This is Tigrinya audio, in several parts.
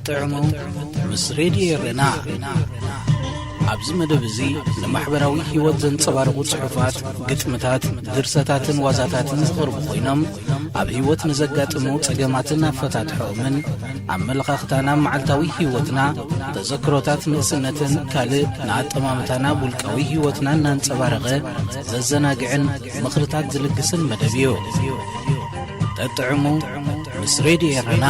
ጥዕሙ ምስ ሬድዮ ኤረና። ኣብዚ መደብ እዚ ንማሕበራዊ ህይወት ዘንጸባርቑ ጽሑፋት፣ ግጥምታት፣ ድርሰታትን ዋዛታትን ዝቐርቡ ኮይኖም፣ ኣብ ህይወት ንዘጋጥሙ ጸገማትን ኣፈታትሖኦምን፣ ኣመለኻኽታና፣ መዓልታዊ ህይወትና፣ ተዘክሮታት ንእስነትን ካልእ ንኣጠማምታና ውልቃዊ ህይወትና እናንጸባረቐ ዘዘናግዕን ምኽርታት ዝልግስን መደብ እዩ። ጠጥዕሙ ምስ ሬድዮ ኤረና።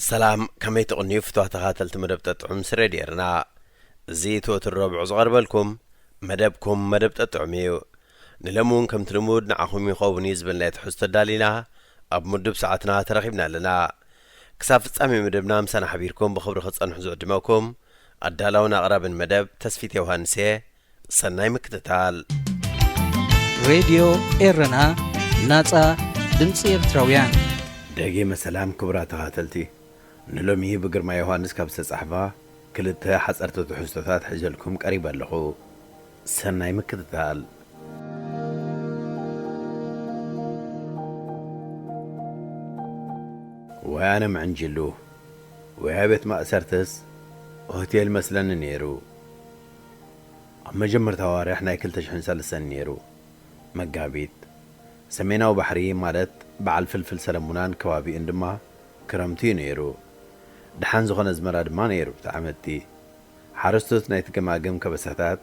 ሰላም፣ ከመይ ትቕንዩ ፍትዋ ተኻተልቲ መደብ ጠጥዑም ምስ ሬድዮ ኤረና? እዚ እቲ ወትር ረብዑ ዝቐርበልኩም መደብኩም መደብ ጠጥዑም እዩ። ንሎሚ እውን ከምቲ ልሙድ ንዓኹም ይኸውን እዩ ዝበልናዮ ትሕዝቶ ኣዳሊና ኣብ ምዱብ ሰዓትና ተረኺብና ኣለና። ክሳብ ፍጻሜ መደብና ምሳና ሓቢርኩም ብኽብሪ ክትጸንሑ ዝዕድመኩም ኣዳላውን ኣቕራብን መደብ ተስፊት ዮሃንስ እየ። ሰናይ ምክትታል። ሬድዮ ኤረና፣ ናጻ ድምጺ ኤርትራውያን። ደጊመ ሰላም ክቡራት ተኻተልቲ። ንሎሚ ብግርማ ዮሃንስ ካብ ዝተጻሕፋ ክልተ ሓጸርቲ ትሕዝቶታት ሒዘልኩም ቀሪበ ኣለኹ። ሰናይ ምክትታል። ወይ ኣነ ምዕንጅሉ፣ ወይ ኣብ ቤት ማእሰርትስ ሆቴል መስለኒ ነይሩ። ኣብ መጀመርታ ኣዋርሕ ናይ ክልተ ሽሕን ሰለስተን ነይሩ። መጋቢት። ሰሜናዊ ባሕሪ ማለት በዓል ፍልፍል ሰለሙናን ከባቢኡን ድማ ክረምቲ እዩ ነይሩ። ደሓን ዝኾነ ኣዝመራ ድማ ነይሩ እቲ ዓመትቲ። ሓረስቶት ናይቲ ገማግም ከበሳታት፣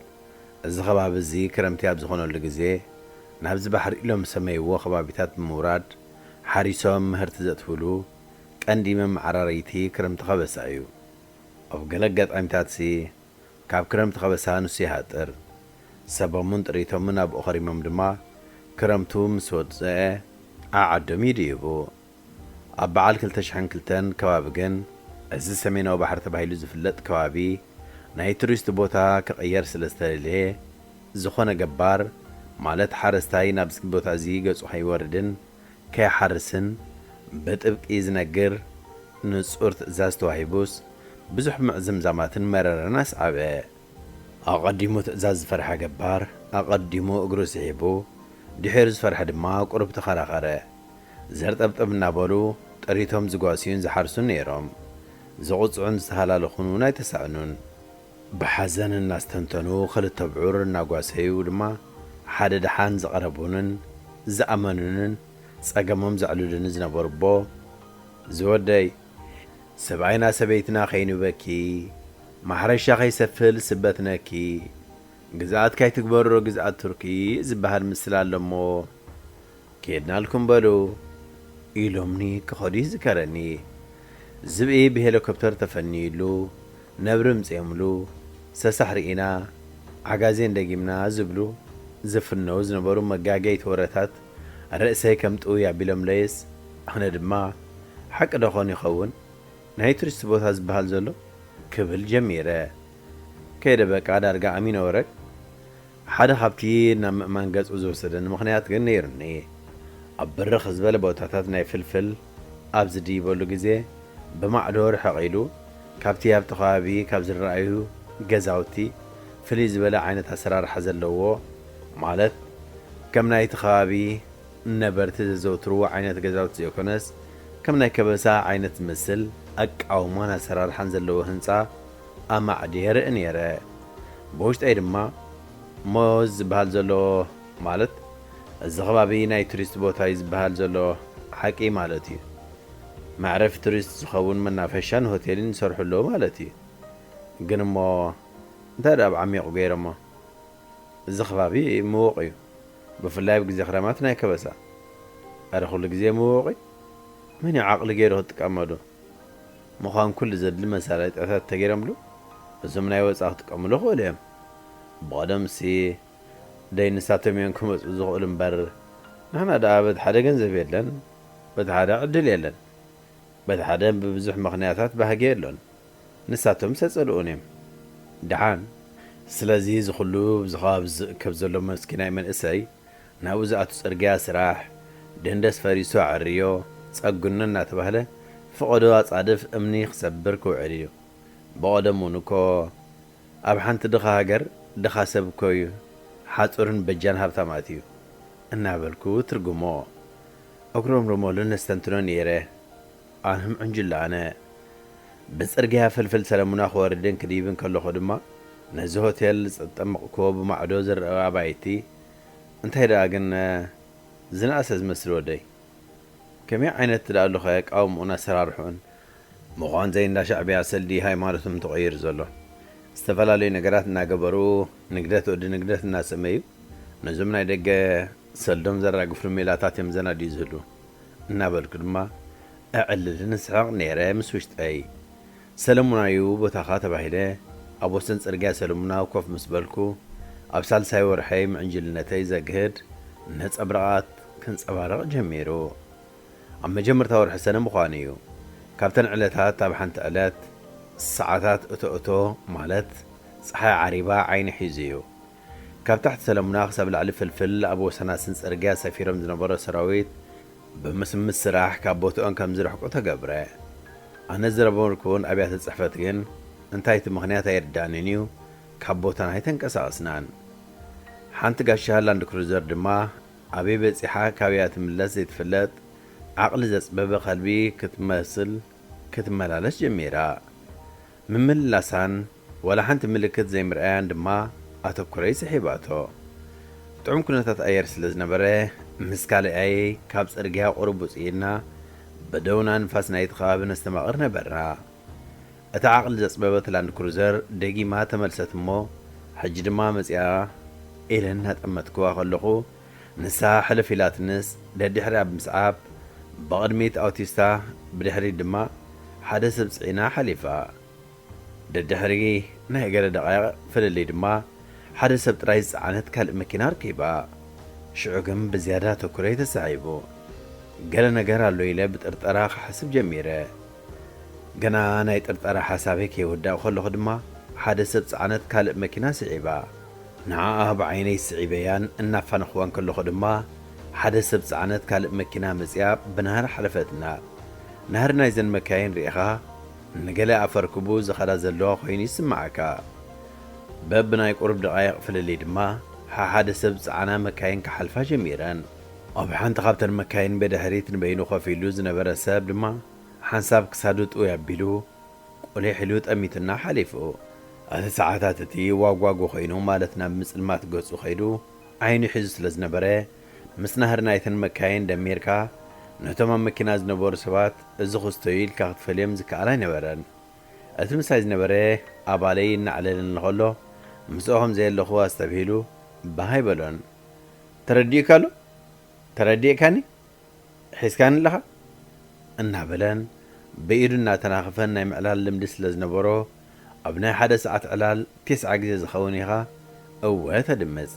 እዚ ከባቢ እዚ ክረምቲ ኣብ ዝኾነሉ ግዜ ናብዚ ባሕሪ ኢሎም ዝሰመይዎ ከባቢታት ብምውራድ ሓሪሶም ምህርቲ ዘጥፍእሉ ቀንዲ መመዓራረይቲ ክረምቲ ከበሳ እዩ። ኣብ ገለ ኣጋጣሚታትሲ ካብ ክረምቲ ከበሳ ንሱ ይሃጥር። ሰቦምን ጥሪቶምን ኣብኡ ኸሪሞም ድማ ክረምቱ ምስ ወጽአ ዓዓዶም ይድይቡ። ኣብ በዓል ክልተ ሽሕን ክልተን ከባቢ ግን እዚ ሰሜናዊ ባሕሪ ተባሂሉ ዝፍለጥ ከባቢ ናይ ቱሪስት ቦታ ክቕየር ስለ ዝተደልየ፣ ዝኾነ ገባር ማለት ሓረስታይ ናብዚ ቦታ እዚ ገጹ ከይወርድን ከይሓርስን ብጥብቂ ዝነግር ንጹር ትእዛዝ ተዋሂቡስ፣ ብዙሕ ምዕዝምዛማትን መረረን ኣስዓበ። ኣቐዲሙ ትእዛዝ ዝፈርሐ ገባር ኣቐዲሙ እግሩ ስሒቡ፣ ድሒሩ ዝፈርሐ ድማ ቁሩብ ተኸራኸረ። ዘርጠብጠብ እናበሉ ጥሪቶም ዝጓስዩን ዝሓርሱን ነይሮም። ዝቕጽዑን ዝተሃላለኹን እውን ኣይተሳእኑን። ብሓዘን እናስተንተኑ ክልተ ብዑር እናጓሰዩ ድማ ሓደ ደሓን ዝቐረቡንን ዝኣመኑንን ጸገሞም ዘዕልሉኒ ዝነበሩ ኣቦ፣ ዝወደይ፣ ሰብኣይና ሰበይትና ከይንበኪ፣ ማሕረሻ ከይሰፍል ስበትነኪ፣ ግዝኣት ካይትግበሮ ግዝኣት ቱርኪ ዝበሃል ምስላ ኣለሞ፣ ኬድናልኩም በሉ ኢሎምኒ ክኸዱ ይዝከረኒ። ዝብኢ ብሄሊኮፕተር ተፈንዩሉ፣ ነብሪ ምጽዮምሉ፣ ሰሳሕ ርኢና፣ ዓጋዜን ደጊምና ዝብሉ ዝፍነው ዝነበሩ መጋገይቲ ወረታት ርእሰይ ከም ጥውይ ኣቢሎምለይስ፣ ኣነ ድማ፣ ሓቂ ዶ ኾን ይኸውን ናይ ቱሪስት ቦታ ዝበሃል ዘሎ? ክብል ጀሚረ። ከይደ በቃ ዳርጋ ኣሚነ ወረግ። ሓደ ካብቲ ናብ ምእማን ገጹ ዝወሰደኒ ምኽንያት ግን ነይሩኒ። ኣብ ብርኽ ዝበለ ቦታታት ናይ ፍልፍል ኣብ ዝድይበሉ ግዜ፣ ብማዕዶ ርሕቕ ኢሉ፣ ካብቲ ኣብቲ ከባቢ ካብ ዝረኣዩ ገዛውቲ ፍልይ ዝበለ ዓይነት ኣሰራርሓ ዘለዎ፣ ማለት ከም ናይቲ ከባቢ ነበርቲ ዘዘውትርዎ ዓይነት ገዛውቲ ዘይኮነስ፣ ከም ናይ ከበሳ ዓይነት ዝመስል ኣቃውማን ኣሰራርሓን ዘለዎ ህንጻ ኣማዕድየ ርእየ ነይረ። ብውሽጠይ ድማ ሞዝ ዝበሃል ዘሎ፣ ማለት እዚ ከባቢ ናይ ቱሪስት ቦታ እዩ ዝበሃል ዘሎ ሓቂ ማለት እዩ። መዕረፊ ቱሪስት ዝኸውን መናፈሻን ሆቴልን ይሰርሑ ኣለዉ ማለት እዩ። ግን እሞ እንታይ ደኣ ኣብ ዓሚቑ ገይሮሞ? እዚ ከባቢ ምዉቕ እዩ። ብፍላይ ኣብ ግዜ ክረማት ናይ ከበሳ። ኣረ ኩሉ ግዜ ምዉቕ እዩ። መን እዩ ዓቕሊ ገይሩ ክጥቀመሉ? ምዃን ኩሉ ዘድሊ መሳለጥያታት ተገይሮምሉ፣ እዞም ናይ ወጻኢ ክጥቀምሉ ይኽእሉ እዮም። ብቐደምሲ ደይ ንሳቶም እዮም ክመጹ ዝኽእሉ እምበር፣ ንሕና ደኣ በቲ ሓደ ገንዘብ የለን፣ በቲ ሓደ ዕድል የለን፣ በቲ ሓደ ብብዙሕ ምኽንያታት ባህጊ የሎን። ንሳቶም ዝተጸልኡን እዮም። ደሓን፣ ስለዚ እዚ ኩሉ ኣብዚ ከባቢ ዝእከብ ዘሎ መስኪናይ መንእሰይ ናብኡ ዝኣቱ ጽርግያ ስራሕ፣ ደንደስ ፈሪሱ ኣዐርዮ፣ ጸግኖ እናተባህለ ፈቐዶ ኣጻድፍ እምኒ ክሰብር ክውዕል እዩ። ብቐደም እውን እኮ ኣብ ሓንቲ ድኻ ሃገር ድኻ ሰብ እኮ እዩ ሓጹርን በጃን ሃብታማት እዩ እናበልኩ ትርጉሞ። ኣጉረምርመሉን ነስተንትኖ ነይረ። ኣነ ምዕንጅለ ኣነ። ብጽርግያ ፍልፍል ሰለሙና ክወርድን ክድይብን ከለኹ ድማ፣ ነዚ ሆቴል ዝጠመቕክዎ ብማዕዶ ዝረአ ኣባይቲ፣ እንታይ ደኣ ግን ዝነኣሰ ዝመስል ወደይ? ከመይ ዓይነት ደኣ ኣለኸ ኣቃውምኡን ኣሰራርሕኡን? ምዃን ዘይ እንዳ ሻዕብያ ሰልዲ ሃይማኖቶም ተቐይሩ ዘሎ። ዝተፈላለዩ ነገራት እናገበሩ፣ ንግደት ወዲ ንግደት እናሰመዩ፣ ነዞም ናይ ደገ ሰልዶም ዘራግፍሉ ሜላታት እዮም ዘናድዩ ዝህሉ። እናበልኩ ድማ እዕልልን ስሕቕ ነይረ ምስ ውሽጠይ። ሰለሙናዩ ቦታኻ ተባሂለ ኣብ ወሰን ጽርግያ ሰለሙናዊ ኮፍ ምስ በልኩ፣ ኣብ ሳልሳይ ወርሐይ ምዕንጅልነተይ ዘግህድ ነጸብራቓት ክንጸባረቕ ጀሚሩ። ኣብ መጀመርታ ወርሒ ሰነ ምዃኑ እዩ። ካብተን ዕለታት ኣብ ሓንቲ ዕለት ሰዓታት እቶ እቶ ማለት ጸሓይ ዓሪባ ዓይኒ ሒዙ እዩ። ካብ ታሕቲ ሰለሙና ክሳብ ላዕሊ ፍልፍል ኣብ ወሰናስን ጽርግያ ሰፊሮም ዝነበሩ ሰራዊት ብምስምስ ስራሕ ካብ ቦትኦም ከም ዝርሕቁ ተገብረ። ኣነ ዝነበርኩን ኣብያተ ጽሕፈት ግን እንታይ እቲ ምኽንያት ኣይርዳእንን እዩ፣ ካብ ቦታና ኣይተንቀሳቐስናን። ሓንቲ ጋሻ ላንድ ክሩዘር ድማ ኣበይ በጺሓ ካበይ እያ ትምለስ ዘይትፍለጥ ዓቕሊ ዘጽበበ ከልቢ ክትመስል ክትመላለስ ጀሚራ። ምምልላሳን ዋላ ሓንቲ ምልክት ዘይምርኣያን ድማ ኣተኩረይ ስሒባቶ። ጥዑም ኩነታት ኣየር ስለ ዝነበረ፣ ምስ ካልኣየይ ካብ ጽርግያ ቁሩብ ውጽእ ኢልና ብደውና ንፋስ ናይቲ ከባቢ ነስተማቕር ነበርና። እታ ዓቕሊ ዘጽበበት ላንድ ክሩዘር ደጊማ ተመልሰት እሞ፣ ሕጂ ድማ መጺኣ ኢለ እናጠመትክዋ ከለኹ፣ ንሳ ሕልፍ ኢላትንስ ደድሕሪኣ ብምስዓብ፣ ብቕድሚት ኣውቲስታ፣ ብድሕሪት ድማ ሓደ ሰብ ጽዒና ሓሊፋ። ደድሕሪ ናይ ገለ ደቓይቕ ፍልልይ ድማ ሓደ ሰብ ጥራይ ዝጸዓነት ካልእ መኪና ኣርኪባ። ሽዑ ግን ብዝያዳ ኣተኩረይ ተሳሒቡ። ገለ ነገር ኣሎ ኢለ ብጥርጠራ ክሓስብ ጀሚረ። ገና ናይ ጥርጠራ ሓሳበይ ከይወዳእ ከለኹ ድማ ሓደ ሰብ ጸዓነት ካልእ መኪና ስዒባ። ንዓኣ ብዓይነይ ስዒበያን እናፋነኽዋን ከለኹ ድማ ሓደ ሰብ ጸዓነት ካልእ መኪና መጺኣ ብናህሪ ሓለፈትና። ናህሪ ናይዘን መካይን ርኢኻ ንገለ ኣፈርክቡ ዝኸዳ ዘለዋ ኮይኑ ይስምዓካ። በብናይ ቁሩብ ደቓይቕ ፍልልይ ድማ ሓሓደ ሰብ ዝጸዓና መካይን ክሓልፋ ጀሚረን። ኣብ ሓንቲ ካብተን መካይን ብድሕሪት ንበይኑ ኮፍ ኢሉ ዝነበረ ሰብ ድማ ሓንሳብ ክሳዱ ጥውይ ኣቢሉ ቁሊሕ ኢሉ ጠሚቱና ሓሊፉ። እቲ ሰዓታት እቲ ዋጓጉ ኮይኑ ማለት ናብ ምጽልማት ገጹ ከይዱ ዓይኑ ሒዙ ስለ ዝነበረ፣ ምስ ናህሪ ናይተን መካይን ደሚርካ ነቶም ኣብ መኪና ዝነበሩ ሰባት እዚ ክስቶ እዩ ኢልካ ክትፈልዮም ዝከኣል ኣይነበረን። እቲ ምሳይ ዝነበረ ኣባለይ እናዕለለኒ ከሎ፣ ምስኡ ከም ዘየለኹ ኣስተብሂሉ ባህ ኣይበሎን። "ተረዲኡካ ኣሎ? ተረዲእካኒ? ሒዝካኒ ኣለኻ?" እናበለን ብኢዱ እናተናኸፈን ናይ ምዕላል ልምዲ ስለ ዝነበሮ፣ ኣብ ናይ ሓደ ሰዓት ዕላል ቴስዓ ግዜ ዝኸውን ኢኻ እወ ተድምጽ።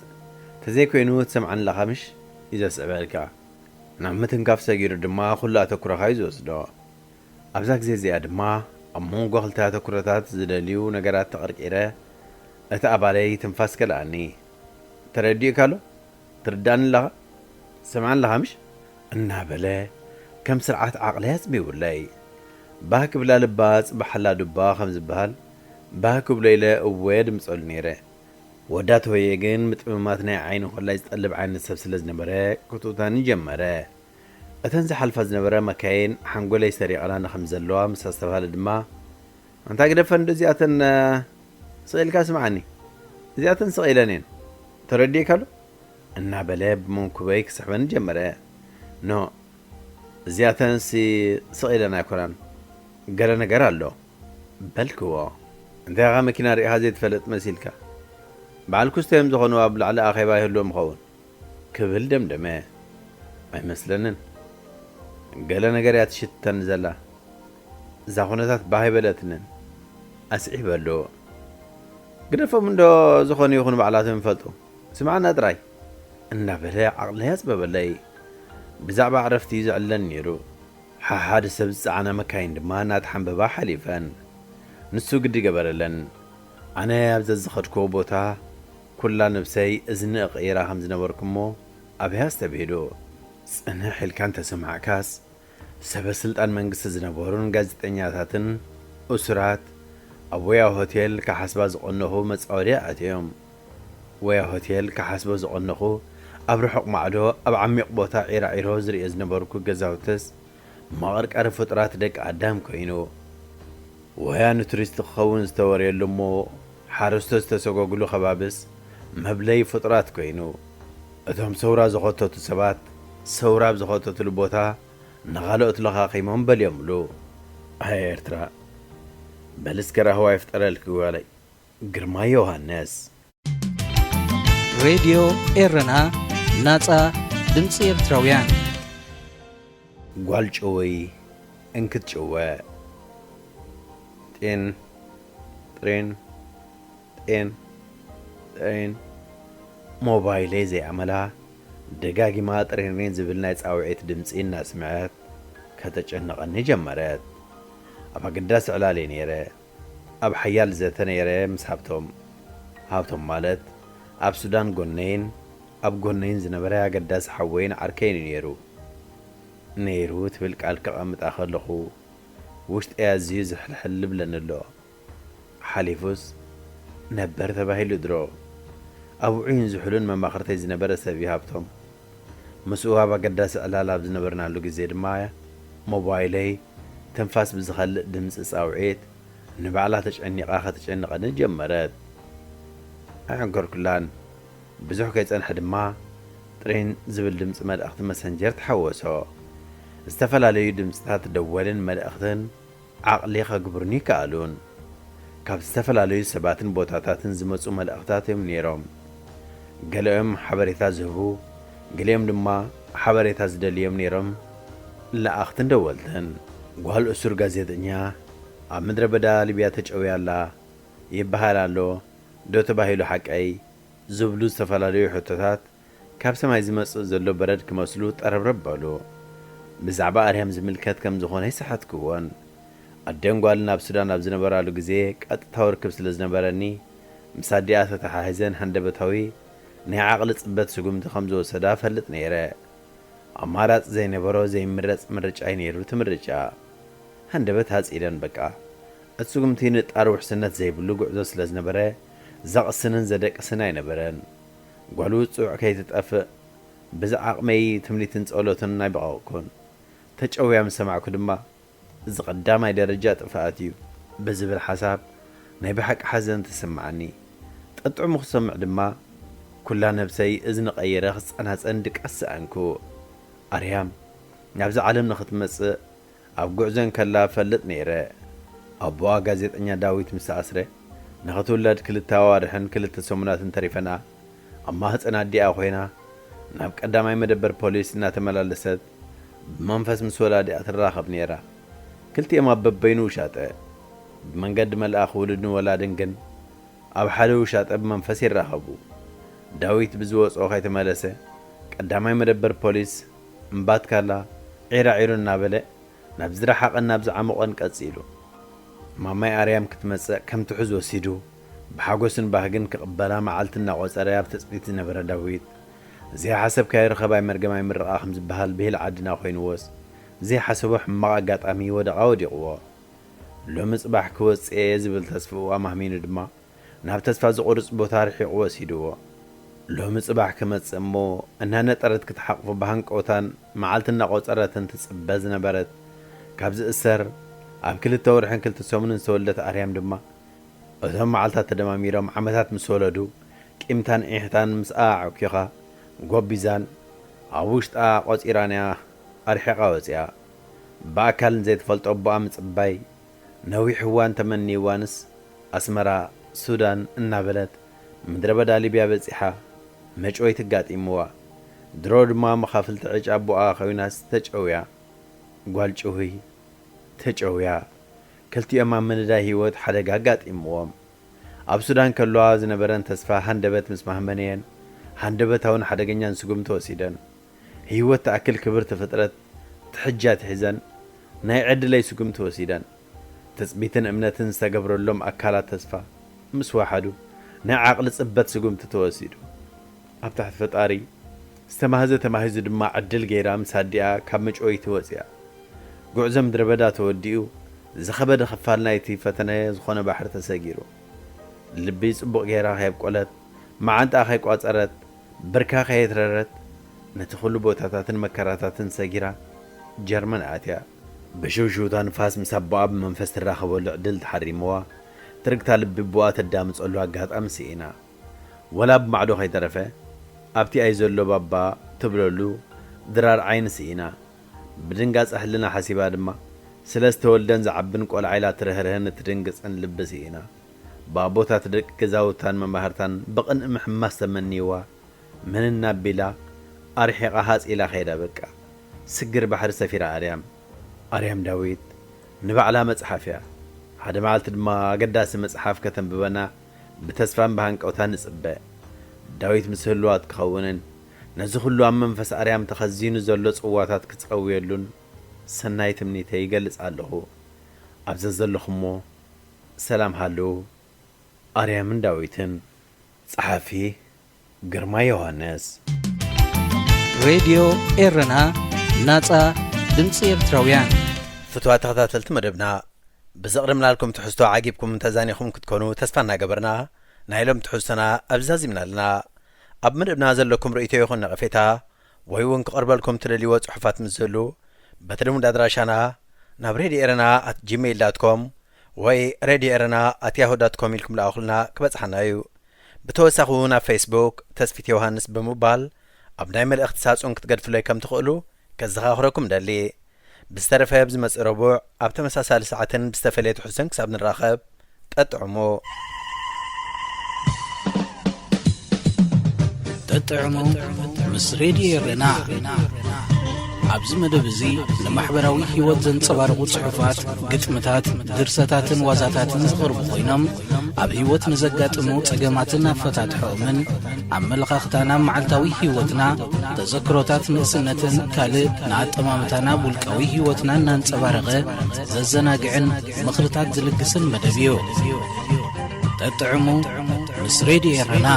ተዘይኮይኑ ትሰምዓኒ ኣለኻ ምሽ? እዩ ዘስዕበልካ። ናብ ምትንካፍ ሰጊሩ ድማ ኩሉ ኣተኩሮኻ እዩ ዝወስዶ። ኣብዛ ግዜ እዚኣ ድማ ኣብ መንጎ ክልተ ኣተኩሮታት ዝደልዩ ነገራት ተቐርቂረ፣ እቲ ኣባለይ ትንፋስ ከልኣኒ። "ተረዲኡካ ኣሎ? ትርዳእኒ ኣለኻ? ትሰምዓኒ ኣለኻ ምሽ?" እናበለ ከም ስርዓት ዓቕለይ ኣጽቢቡለይ። ባህ ክብላ ልባ ጽባሓላ ዱባ ከም ዝበሃል፣ ባህ ክብሎ ኢለ እወ ድምጸሉ ነይረ። ወዳ ተወየ ግን ምጥምማት ናይ ዓይኒ ኮላይ ዝጠልብ ዓይነት ሰብ ስለ ዝነበረ ክትኡታኒ ጀመረ። እተን ዝሓልፋ ዝነበረ መካይን ሓንጎለይ ሰሪቐናኒ ከም ዘለዋ ምስ ኣስተብሃለ ድማ፣ "ኣንታ ግደፈን እንዶ እዚኣተን፣ እ፣ ስቕ ኢልካ ስምዓኒ። እዚኣተን ስቕ ኢለን እየን። ተረዲእካ ኣሎ?" እናበለ ብመንኩበይ ክስሕበኒ ጀመረ። "ኖ፣ እዚኣተንሲ ስቕ ኢለን ኣይኮናን። ገለ ነገር ኣሎ" በልክዎ። "እንታይ ኢኻ መኪና ርኢኻ ዘይትፈልጥ መሲልካ? በዓል ኩስቶ እዮም ዝኾኑ ኣብ ላዕሊ ኣኼባ ይህልዎም ይኸውን" ክብል ደምደመ። "ኣይመስለንን። ገለ ነገር እያ ትሽትተኒ ዘላ። እዛ ኩነታት ባህ ኣይበለትንን" ኣስዒበሉ። "ግደፎም እንዶ፣ ዝኾነ ይኹን ባዕላቶም ይፈልጡ። ስምዓና ጥራይ" እናበለ ዓቕለይ ኣጽበበለይ። ብዛዕባ ዕረፍቲ እዩ ዘዕልለኒ ነይሩ። ሓሓደ ሰብ ዝጸዓና መካይን ድማ እናተሓንበባ ሓሊፈን። ንሱ ግዲ ገበረለን። ኣነ ኣብ ዘዝኸድክዎ ቦታ ኩላ ነብሰይ እዝኒ እቕይራ ከም ዝነበርኩ እሞ ኣብያ ኣስተብሂሉ። ጽንሕ ኢልካ እንተሰማዕካስ፣ ሰበ ስልጣን መንግስቲ ዝነበሩን ጋዜጠኛታትን እሱራት ኣብ ወያ ሆቴል ክሓስባ ዝቐነኹ መጻወድያ ኣትዮም። ወያ ሆቴል ክሓስቦ ዝቐነኹ ኣብ ርሑቕ ማዕዶ ኣብ ዓሚቕ ቦታ ዒራዒሮ ዝርእዮ ዝነበርኩ ገዛውትስ መቐርቀሪ ፍጡራት ደቂ ኣዳም ኮይኑ፣ ወያ ንቱሪስት ክኸውን ዝተወርየሉ እሞ ሓረስቶት ዝተሰጎግሉ ከባብስ መብለይ ፍጡራት ኮይኑ፣ እቶም ሰውራ ዝኸተቱ ሰባት ሰውራ ኣብ ዝኸተትሉ ቦታ ንኻልኦት ለኻኺሞም በልዮምሉ። ኣየ ኤርትራ፣ በል እስከ ራህዋ ይፍጠረልኪ ጓለይ። ግርማ ዮሃንስ። ሬድዮ ኤረና፣ ናጻ ድምጺ ኤርትራውያን። ጓል ጭውይ እንክትጭወ። ጤን፣ ጥሬን፣ ጤን፣ ጥሬን። ሞባይለይ ዘይኣመላ ደጋጊማ ጥሬንሬን ዝብል ናይ ጻውዒት ድምጺ እናስምዐት ከተጨንቐኒ ጀመረት። ኣብ ኣገዳሲ ዕላል እየ ነይረ። ኣብ ሓያል ዘተ ነይረ ምስ ሃብቶም። ሃብቶም ማለት ኣብ ሱዳን ጎነይን ኣብ ጎነይን ዝነበረ ኣገዳሲ ሓወይን ዓርከይን እዩ ነይሩ። ነይሩ ትብል ቃል ከቐምጣ ከለኹ ውሽጠይ ኣዝዩ ዝሕልሕል ይብለኒ ኣሎ። ሓሊፉስ ነበር ተባሂሉ ድሮ ኣብ ውዑይን ዝሑልን መማኽርተይ ዝነበረ ሰብ እዩ ሃብቶም። ምስኡ ኣብ ኣገዳሲ ዕላል ኣብ ዝነበርናሉ ግዜ ድማ ሞባይለይ ትንፋስ ብዝኸልእ ድምጺ ጻውዒት ንባዕላ ተጨኒቓ ከተጨንቐኒ ጀመረት። ኣየንከርኩላን። ብዙሕ ከይጸንሐ ድማ ጥሬን ዝብል ድምጺ መልእኽቲ መሰንጀር ተሓወሶ። ዝተፈላለዩ ድምጽታት ደወልን መልእኽትን ዓቕሊ ከግብሩኒ ይከኣሉን። ካብ ዝተፈላለዩ ሰባትን ቦታታትን ዝመጹ መልእኽታት እዮም ነይሮም። ገሊኦም ሓበሬታ ዝህቡ፣ ገሊኦም ድማ ሓበሬታ ዝደልዮም ነይሮም። ለኣኽትን ደወልትን። ጓል እሱር ጋዜጠኛ ኣብ ምድረ በዳ ሊብያ ተጨውያ ኣላ ይበሃል ኣሎ ዶ ተባሂሉ ሓቀይ? ዝብሉ ዝተፈላለዩ ሕቶታት ካብ ሰማይ ዝመጽእ ዘሎ በረድ ክመስሉ ጠረብረብ በሉ። ብዛዕባ ኣርያም ዝምልከት ከም ዝኾነ ኣይሰሓትክዎን። ኣደን ጓልን ኣብ ሱዳን ኣብ ዝነበራሉ ግዜ ቀጥታዊ ርክብ ስለ ዝነበረኒ ምስ ኣዲኣ ተተሓሒዘን ሃንደበታዊ ናይ ዓቕሊ ጽበት ስጉምቲ ከም ዝወሰዳ እፈልጥ ነይረ። ኣማራጺ ዘይነበሮ ዘይምረጽ ምርጫ እዩ ነይሩ እቲ ምርጫ። ሃንደበት ሃጽ ኢለን በቃ። እቲ ስጉምቲ ንጣር ውሕስነት ዘይብሉ ጉዕዞ ስለ ዝነበረ ዘቕስንን ዘደቅስን ኣይነበረን። ጓል ውጹዕ ከይትጠፍእ ብዝዓቕመይ ትምኒትን ጸሎትን ኣይበቐቕኩን። ተጨውያ ምስ ሰማዕኩ ድማ እዚ ቀዳማይ ደረጃ ጥፍኣት እዩ ብዝብል ሓሳብ ናይ ብሓቂ ሓዘን ተሰማዓኒ። ጠጥዑሙ ክሰምዕ ድማ ኩላ ነብሰይ እዝኒ ቀይረ ክጸናጸን ድቃስ ሰኣንኩ። ኣርያም ናብዛ ዓለም ንኽትመጽእ ኣብ ጉዕዞ እንከላ እፈልጥ ነይረ። ኣቦኣ ጋዜጠኛ ዳዊት ምስ ተኣስረ ንኽትውለድ ክልተ ኣዋርሕን ክልተ ሰሙናትን ተሪፈንኣ ኣብ ማህጸን ኣዲኣ ኮይና ናብ ቀዳማይ መደበር ፖሊስ እናተመላለሰት ብመንፈስ ምስ ወላዲኣ ትራኸብ ነይራ። ክልቲኦም ኣብ በበይኑ ውሻጠ ብመንገዲ መልኣኽ ውሉድን ወላድን ግን ኣብ ሓደ ውሻጠ ብመንፈስ ይራኸቡ። ዳዊት ብዝወፅኦ ከይተመለሰ ቀዳማይ መደበር ፖሊስ እምባትካላ ዒራዒሩ እናበለ ናብ ዝረሓቐን ናብ ዝዓሞቐን ቀፂሉ። ማማይ ኣርያም ክትመፅእ ከም ትሑዝ ወሲዱ ብሓጎስን ባህግን ክቕበላ መዓልቲ እናቖፀረ ኣብ ትፅቢት ዝነበረ ዳዊት ዘይሓሰብካዮ ርኸባይ መርገማይ ምርቓ ከም ዝበሃል ብሂል ዓድና ኮይንዎስ ዘይሓሰቦ ሕማቕ ኣጋጣሚ ወደቓ ወዲቕዎ። ሎሚ ፅባሕ ክወፅእ እየ ዝብል ተስፍኡ ኣማህሚኑ ድማ ናብ ተስፋ ዝቑርፅ ቦታ ርሒቑ ወሲድዎ። ሎሚ ፅባሕ ክመፅእ እሞ እናነጠረት ክትሓቕፎ ብሃንቀውታን መዓልቲ እናቖፀረትን ትፅበ ዝነበረት ካብ ዝእሰር ኣብ ክልተ ወርሕን ክልተ ሰሙንን ዝተወልደት ኣርያም ድማ እዞም መዓልታት ተደማሚሮም ዓመታት ምስ ወለዱ ቂምታን ዒሕታን ምስኣ ኣዕኪኻ ጎቢዛን ኣብ ውሽጣ ቆፂራን እያ ኣርሒቓ ወፂኣ። ብኣካል ንዘይትፈልጦ ኣቦኣ ምፅባይ ነዊሕ እዋን ተመንይዋንስ ኣስመራ ሱዳን እናበለት ምድረ በዳ ሊብያ በፂሓ መጭወይቲ ኣጋጢምዋ። ድሮ ድማ መኻፍልቲ ዕጫ ኣቦኣ ኮይናስ ተጨውያ። ጓል ጭውይ ተጨውያ። ክልቲኦም ኣብ ምንዳይ ህይወት ሓደጋ ኣጋጢምዎም። ኣብ ሱዳን ከለዋ ዝነበረን ተስፋ ሃንደበት ምስ ማህመነየን ሃንደበታውን ሓደገኛን ስጉምቲ ወሲደን። ህይወት ትኣክል ክብርቲ ፍጥረት ትሕጂ ኣትሒዘን ናይ ዕድለይ ስጉምቲ ወሲደን። ትጽቢትን እምነትን ዝተገብረሎም ኣካላት ተስፋ ምስ ወሓዱ ናይ ዓቕሊ ጽበት ስጉምቲ ተወሲዱ። ኣብ ትሕቲ ፈጣሪ ዝተማህዘ ተማሂዙ ድማ ዕድል ገይራ ምስ ኣዲኣ ካብ መጭወይቲ ወጺኣ። ጉዕዞ ምድረ በዳ ተወዲኡ ዝኸበደ ክፋል ናይቲ ፈተነ ዝኾነ ባሕሪ ተሰጊሩ። ልቢ ጽቡቕ ገይራ ከየብቆለት፣ መዓንጣ ከይቋጸረት፣ ብርካ ከየትረረት፣ ነቲ ኩሉ ቦታታትን መከራታትን ሰጊራ ጀርመን ኣትያ። ብሽውሽውታ ንፋስ ምስ ኣቦኣ ብመንፈስ ትራኸበሉ ዕድል ተሓሪምዋ፣ ትርግታ ልቢ ብኣ ተዳምጸሉ ኣጋጣሚ ስኢና። ወላ ብማዕዶ ከይተረፈ፣ ኣብቲ ኣይ ዘሎ ባባ ትብለሉ ድራር ዓይኒ ስኢና። ብድንጋጸ ሕልና ሓሲባ ድማ፣ ስለ ዝተወልደን ዝዓብን ቆልዓ ኢላ ትርህርህን እትድንግጽን ልቢ ስኢና። ብኣቦታት ደቂ ገዛውታን መማህርታን ብቕንኢ ምሕማስ ተመንይዋ፣ ምንን ኣቢላ ኣርሒቓ ሃጽ ኢላ ከይዳ በቃ። ስግር ባሕሪ ሰፊራ ኣርያም። ኣርያም ዳዊት ንባዕላ መጽሓፍ እያ። ሓደ መዓልቲ ድማ ኣገዳሲ መጽሓፍ ከተንብበና ብተስፋን ብሃንቀውታን ንጽበ። ዳዊት ምስ ህልዋት ክኸውንን ነዚ ኩሉ ኣብ መንፈስ ኣርያም ተኸዚኑ ዘሎ ጽዋታት ክጸውየሉን ሰናይ ትምኒተይ ይገልጽ ኣለኹ። ኣብ ዘዘለኹሞ ሰላም ሃልዉ። ኣርያምን ዳዊትን። ጸሓፊ ግርማ ዮሃንስ። ሬድዮ ኤረና፣ ናጻ ድምጺ ኤርትራውያን። ፍትዋ ተኸታተልቲ መደብና፣ ብዘቕርብናልኩም ትሕዝቶ ዓጊብኩም ተዛኒኹም ክትኮኑ ተስፋ እናገበርና፣ ናይ ሎም ትሕዝቶና ኣብዚ ዛዚምና ኣለና። ኣብ መደብና ዘለኩም ርእይቶ ይኹን ነቐፌታ፣ ወይ እውን ክቐርበልኩም ትደልይዎ ጽሑፋት ምስ ዝህሉ፣ በቲ ልሙድ ኣድራሻና ናብ ሬድዮ ኤረና ኣት ጂሜይል ዳት ኮም ወይ ሬድዮ ኤረና ኣት ያሁ ዳት ኮም ኢልኩም ለኣኹልና ክበጽሓና እዩ። ብተወሳኺ እውን ኣብ ፌስቡክ ተስፊት ዮሃንስ ብምባል ኣብ ናይ መልእኽቲ ሳጹን ክትገድፉለይ ከም ትኽእሉ ከዘኻኽረኩም እደሊ። ብዝተረፈ ኣብ ዝመጽእ ረቡዕ ኣብ ተመሳሳሊ ሰዓትን ብዝተፈለየ ትሕዝቶን ክሳብ ንራኸብ፣ ጠጥዕሙ። ጠጥዕሙ ምስ ሬድዮ ኤረና። ኣብዚ መደብ እዚ ንማሕበራዊ ህይወት ዘንጸባርቑ ጽሑፋት፣ ግጥምታት፣ ድርሰታትን ዋዛታትን ዝቐርቡ ኮይኖም፣ ኣብ ህይወት ንዘጋጥሙ ጸገማትን ኣፈታትሖኦምን፣ ኣመለኻኽታና ኣብ መዓልታዊ ህይወትና፣ ተዘክሮታት ንእስነትን ካልእ ንኣጠማምታና ኣብ ውልቃዊ ህይወትናን እናንጸባረቐ ዘዘናግዕን ምኽርታት ዝልግስን መደብ እዩ። ጠጥዕሙ ምስ ሬድዮ ኤረና።